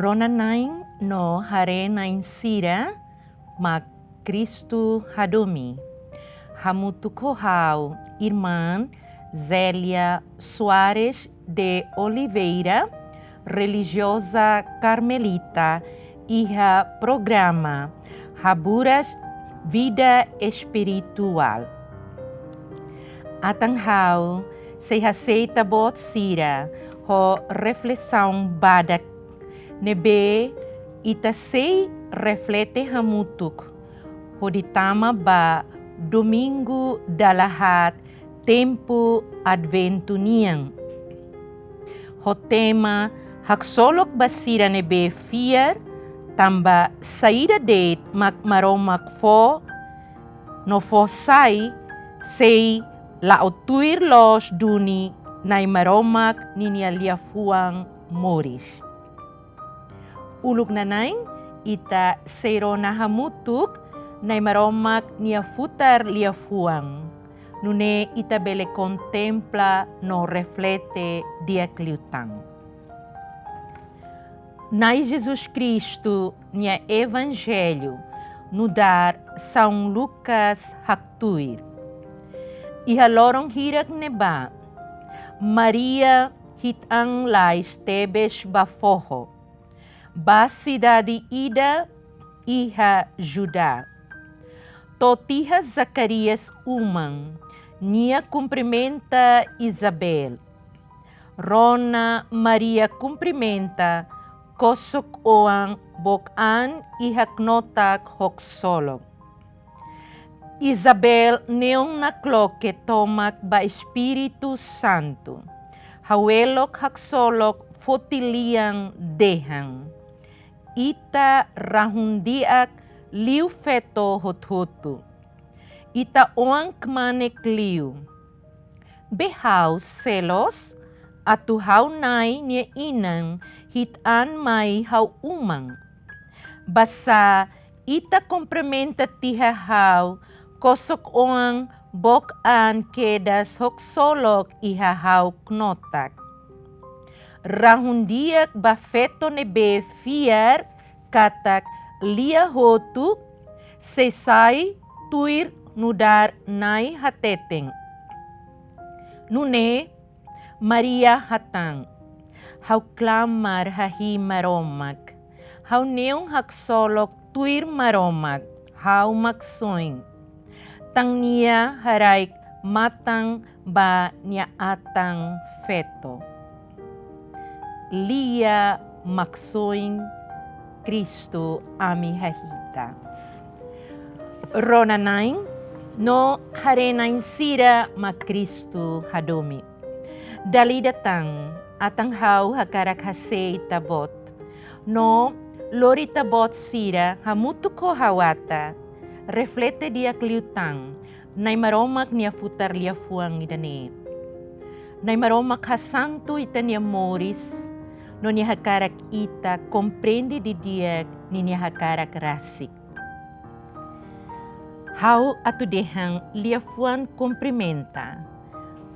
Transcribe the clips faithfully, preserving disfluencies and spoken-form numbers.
Rona-na'in no haree-na'in sira mak Kristu hadomi. Hamutuk ho ha'u, Irmán Zélia Soares de Oliveira, relijioza karmelita, iha programa Haburas Vida Espirituál. Atan ha'u sei hasai ita-boot sira ho reflesaun badak ne'ebé ita sei reflete hamutuk hodi tama ba Domingu dala haat tempu Adventu nian. Ho tema Haksolok ba sira ne'ebé fiar, tanba saida de'it mak Maromak fó no fó sai, sei la'o tuir loos duni Na'i Maromak ninia liafuan moris. Uluk nana'in, ita sei rona hamutuk Na'i Maromak nia futar liafuan. Nune'e ita bele kontempla no reflete di'ak liután. Na'i Jesus Kristu nia Evanjellu nu'udar São Lucas haktuir. Iha loron hirak ne'ebá, Maria hi'it an lais tebes ba foho, ba sidade ida iha Judá. To'o tiha Zacarias uman, nia kumprimenta Isabel. Rona Maria kumprimenta, kosok-oan book an iha knotak haksolok. Isabel neon nakloke tomak ba Espíritu Santu. Ha'u elok haksolok foti lian dehan: Ita rahun-di'ak liu feto hotu-hotu. Ita oan kmanek liu. Be ha'u selos atu ha'u-na'in nia inan hi'it an mai ha'u-uma. Basá ita kumprimenta tiha ha'u kosok-oan book an kedas haksolok iha ha'u knotak. Rahun-di'ak ba feto ne'ebé fiar katak lia hotu sei sai tuir nu'udar Na'i hateten. Nune'e Maria hatán: Ha'u klamar hahi'i Maromak. Ha'u neon haksolok tuir Maromak, ha'u Maksoin. Tan nia haraik matan ba nia atan feto. Lia Maksoin, Kristu ami hahita. Rona-na'in no haree-na'in sira mak Kristu hadomi. Dala ida tan, atan ha'u hakarak hasai ita-boot no lori ita-boot sira hamutuk ho ha'u ata reflete di'ak liután Na'i Maromak nia futar liafuan ida-ne'e. Na'i Maromak hasantu ita-nia moris, no nia hakarak ita komprende didi'ak ninia hakarak rasik. Ha'u atu dehan liafuan kumprimenta.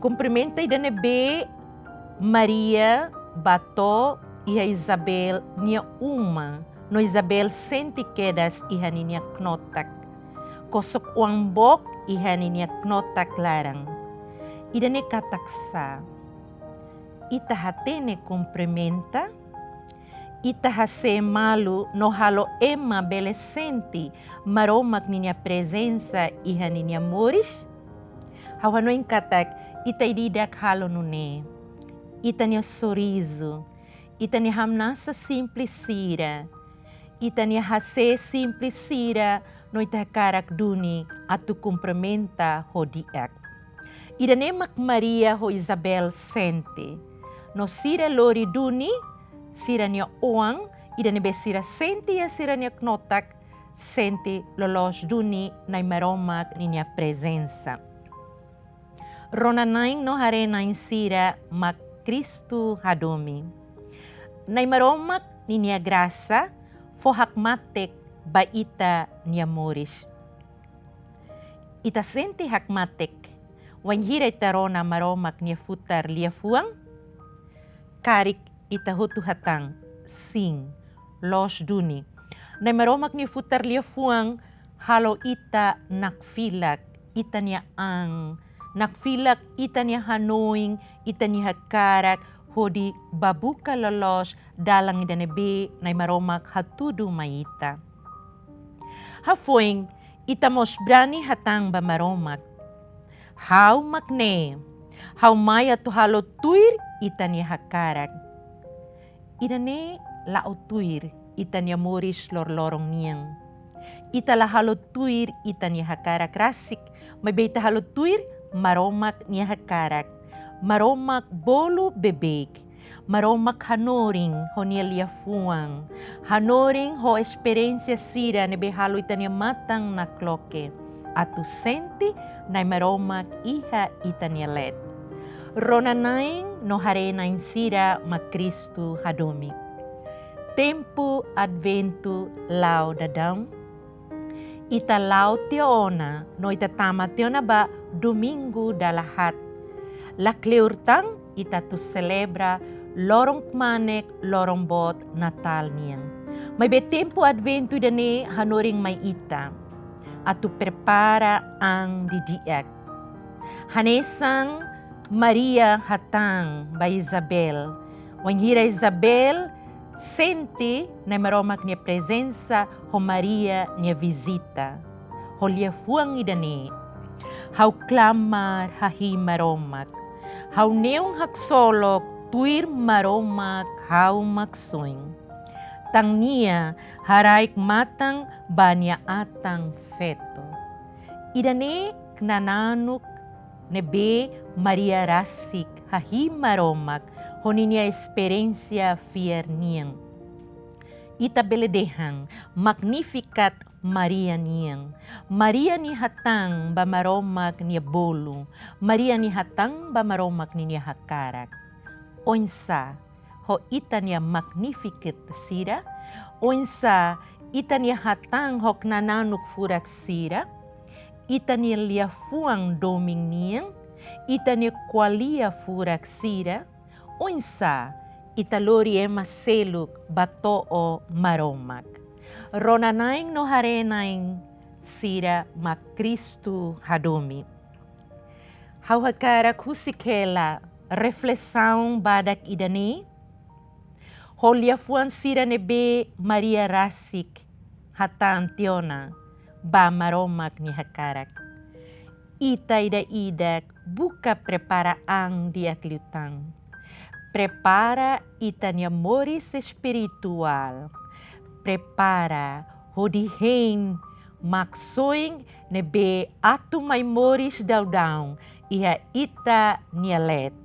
Kumprimenta ida ne'ebé Maria bá to'o iha Isabel nia uma, no Isabel sente kedas iha ninia knotak. Kosok-oan book iha ninia knotak laran. Ida-ne'e katak sá? Ita hatene kumprimenta? Ita hase'e malu no halo ema bele sente Maromak ninia prezensa iha ninia moris? Ha'u hanoin katak ita ida-idak halo nune'e. Ita-nia sorizu, ita-nia hamnasa simples sira, ita-nia hase'e simples sira, no ita hakarak duni atu kumprimenta ho di'ak. Ida-ne'e mak Maria ho Isabel sente. No sira lori duni sira-nia oan, ida ne'ebé sira sente iha sira-nia knotak, sente loloos duni Na'i Maromak ninia prezensa. Rona-na'in no haree-na'in sira mak Kristu hadomi. Na'i Maromak ninia grasa fó hakmatek ba ita-nia moris. Ita sente hakmatek wainhira ita rona Maromak nia futar liafuan? Karik ita hotu hatán: sin, loos duni. Na'i Maromak nia futar liafuan halo ita nakfilak ita-nia an, nakfilak ita-nia hanoin, ita-nia hakarak, hodi bá buka loloos dalan ida ne'ebé Na'i Maromak hatudu mai ita. Hafoin, ita mós brani hatán ba Maromak: Ha'u mak ne'e, ha'u mai atu halo tuir ita-nia hakarak. Ida-ne'e la'o tuir ita-nia moris loroloron nian. Ita la halo tuir ita-nia hakarak rasik, maibé ita halo tuir Maromak nia hakarak. Maromak bolu beibeik. Maromak hanorin ho nia liafuan. Hanorin ho esperiénsia sira ne'ebé halo ita-nia matan nakloke atu sente Na'i Maromak iha ita-nia leet. Rona-na'in no haree-na'in sira mak Kristu hadomi. Tempu Adventu la'o daudaun. Ita la'o tiha ona no ita tama tiha ona ba Domingu dala haat. Lakleur tan ita atu selebra loron kmanek, loron boot Natál nian. Maibé tempu Adventu ida-ne'e hanorin mai ita atu prepara an didi'ak. Hanesan Maria hatán ba Isabel, wainhira Isabel sente Na'i Maromak nia prezensa ho Maria nia vizita ho liafuan ida-ne'e: Ha'u klamar hahi'i Maromak. Ha'u neon haksolok tuir Maromak ha'u-nia Na'i. Tan nia haraik matan ba nia atan feto. Ida-ne'e knananuk ne'ebé Maria rasik hahi'i Maromak ho ninia esperiénsia fiar nian. Ita bele dehan Magnificat Maria nian. Maria nia hatán ba Maromak nia bolu. Maria nia hatán ba Maromak ninia hakarak. Oinsá ho ita-nia Magnificat sira? Oinsá ita-nia hatán ho knananuk furak sira? Ita-nia liafuan domin nian? Ita-nia ko'alia furak sira? Oinsá ita lori ema seluk bá to'o Maromak? Rona-na'in no haree-na'in sira mak Kristu hadomi. Ha'u hakarak husik hela reflesaun badak ida-ne'e ho liafuan sira ne'ebé Maria rasik hatán tiha ona ba Maromak nia hakarak. Ita ida-idak buka prepara an di'ak liután. Prepara ita-nia moris espirituál. Prepara hodi hein maksoin ne'ebé atu mai moris daudaun iha ita-nia leet.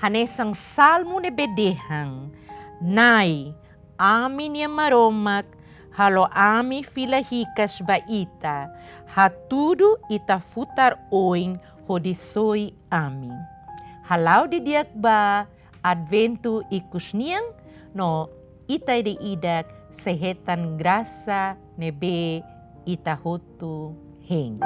Hanesan Salmu ne'ebé dehan: Na'i, ami-nia Maromak, halo ami fila hikas ba Ita, hatudu Ita futar oin hodi soi ami. Hala'o didi'ak ba Adventu ikus nian no ita ida-idak sei hetan grasa ne'ebé ita hotu hein.